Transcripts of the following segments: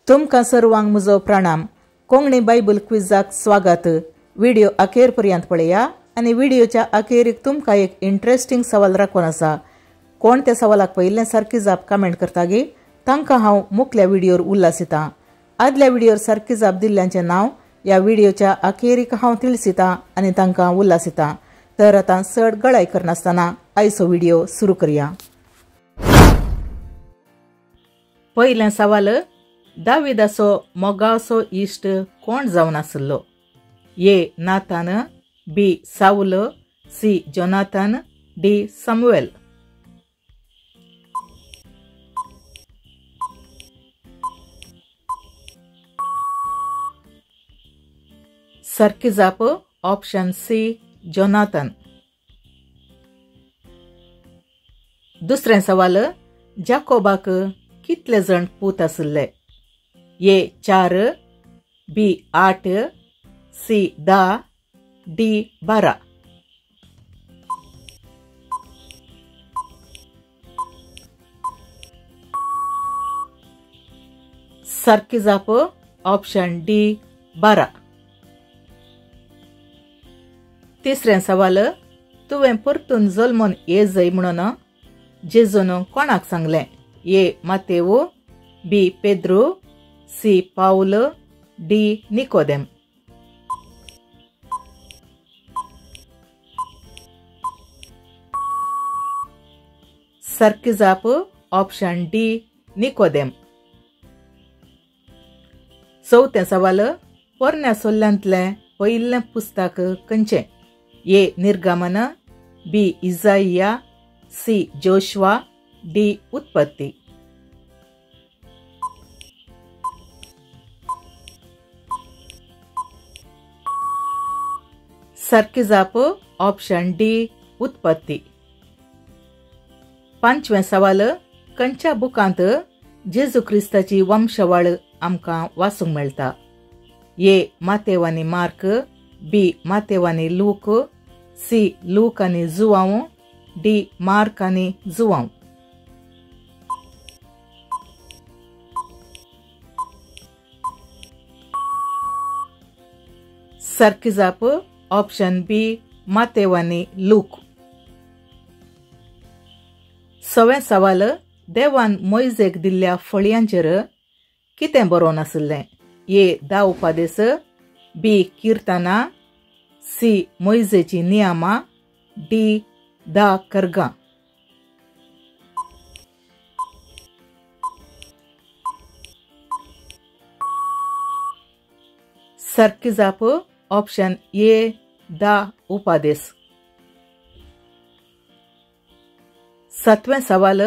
तुमकां सर्वांक म्हजो प्रणाम। कोंकणी बायबल क्विजाक स्वागत। व्हिडिओ अखेर पर्यंत पळया आनी व्हिडिओच्या अखेरीक तुमकां एक इंट्रस्टिंग सवाल राखून आसा। कोण त्या सवालाक पयिल्लें सारकी जाप कमेंट करता गे तांकां हांव मुखल्या व्हिडियोर उल्हासितां। आदल्या व्हिडियोर सारकी जाप दिल्ल्यांचें नांव ह्या व्हिडिओच्या अखेरीक हांव तिळसितां आनी तांकां उल्हासितां। तर आतां चड गळाय करनासतना आयचो व्हिडिओ सुरू करया। पयलें सवाल, दाविदाचो मोगाचो इश्ट कोण जावन आसलो? A Nathan, B Saul, C Jonathan, D Samuel. सारकी जाप ऑप्शन सी जोनाथन। दुसरें सवाल, जाकोबाक कितले जण पूत आसले? ए 4, बी 8, सी 10, डी 12। सारकी जाप ऑप्शन डी 12। तिसरें सवाल, तुवें परतून जल्मून ये जय म्हणून जेजून कोणाक सांगलें? ए मातेव, बी पेद्रू, सी पावल, डी निकोदेम। सारकी जाप ऑप्शन डी निकोदेम। चवथें सवाल, पोरण्या सोल्ल्यांतलें पयिल्लें पुस्तक खंयचें? ए निर्गमन, बी इजाइया, सी जोशुआ, डी उत्पत्ती। सारकी जाप ऑप्शन डी उत्पत्ती। पांचवें सवाल, खंयच्या बुकांत जेजू क्रिस्ताची वंशवाळ आमकां वाचूंक मेळटा? ए मातेव आनी मार्क, बी मातेव आनी लूक, सी लूक आनी जुआंव, डी मार्क आनी जुआंव। सारकी जाप ऑप्शन बी मातेव आनी लूक। सवें सवाल, देवान मोयजेक दिल्ल्या फळयांचेर कितें बरोवन आशिल्लें? ए 10 उपादेस, बी किर्तनां, सी मोयजेची नियमां, डी 10 कर्गां। सारकी जाप ऑप्शन ए 10 उपादेस। सातवें सवाल,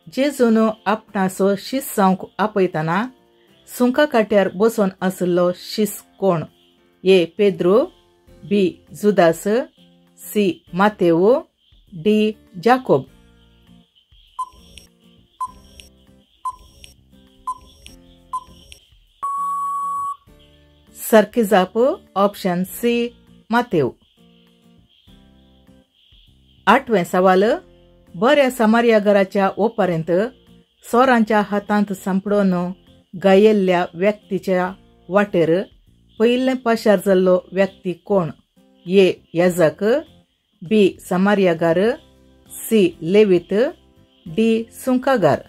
जेजून आपणाचो शीस जावंक आपयतना सुंका काट्यार बसून आशिल्लो शीस कोण? ए पेद्रू, बी जुदास, सी मातेव, डी जाकोब। सारकी जाप ऑप्शन सी मातेव। आठवें सवाल, बऱ्या समार्या घराच्या ओपारेंत सोरांच्या हातांत सांपडून गायेल्ल्या व्यक्तीच्या वाटेर पयिल्लें पाशार जाल्लो व्यक्ती कोण? ए याजक, बी समार्यागार, सी लेवीत, डी सुंकागार।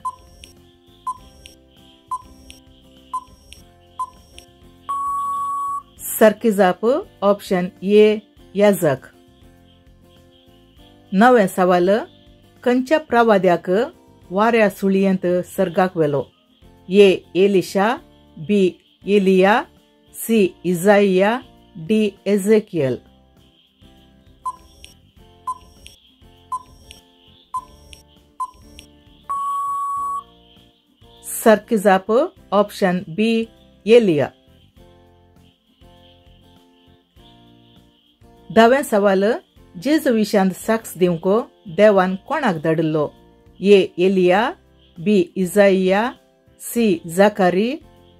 सारकी जाप ऑप्शन ए याजक। नवें सवाल, खंयच्या प्रवाद्याक वाऱ्या सुळयेंत सर्गाक व्हेलो? ए एलिशा, बी एलिया, सी इजाइया, डी एझेकियल। सारकी जाप ऑप्शन बी एलिया। धावें सवाल, जेजू विशांत साक्ष दिवंक देवान कोणाक धाडिल्लो? ए एलिया, बी इजाइया, सी जाकारी,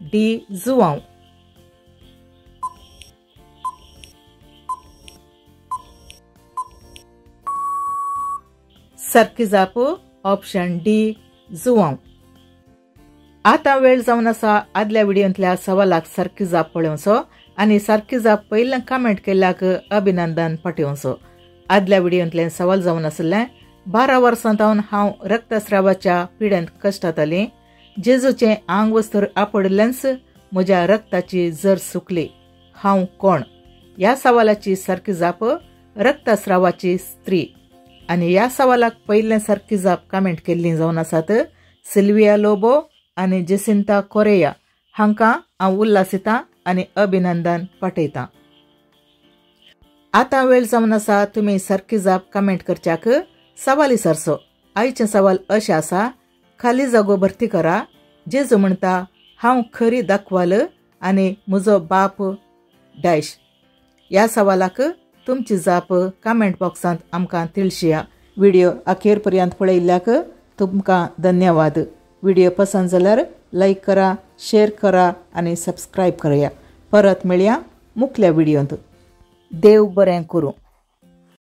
डी जुआंव। सारकी जाप ऑप्शन डी जुआंव। आतां वेळ जावन आसा आदल्या व्हिडियोंतल्या सवालाक सारकी जाप पळोवचो आनी सारकी जाप पयलें कमेंट केल्ल्याक अभिनंदन पाठोवचो. आदल्या व्हिडियोंतलें सवाल जावन आशिल्लें 12 वर्सां जावन हांव रक्तस्रावाच्या पिडेंत कश्टातालीं. जेजूचें आंग वस्त्र आपडिल्लेंच म्हज्या रक्ताची जर सुकली. हांव कोण? ह्या सवालाची सारकी जाप रक्तस्रावाची स्त्री. आनी ह्या सवालाक पयलें सारकी जाप कमेंट केल्ली जावन आसात सिल्विया लोबो आनी जेसिंता कोरेया. हांकां हांव उल्हासितां आनी अभिनंदन पाठयतां. आतां वेळ जावन आसा तुमी सारकी जाप कमेंट करच्याक सवाल विचारचो. आयचें सवाल अशें आसा, खाली जागो भरती करा. जेजू म्हणटा हांव खरी दाखवाल आनी म्हजो बाप डॅश. ह्या सवालाक तुमची जाप कमेंट बॉक्सांत आमकां तिळशिया. व्हिडिओ अखेर पर्यंत पळयल्ल्याक तुमकां धन्यवाद. व्हिडिओ पसंत जाल्यार लायक करा, शेअर करा आनी सबस्क्रायब करया. परत मेळया मुखल्या व्हिडियोंत. देव बरें करूं.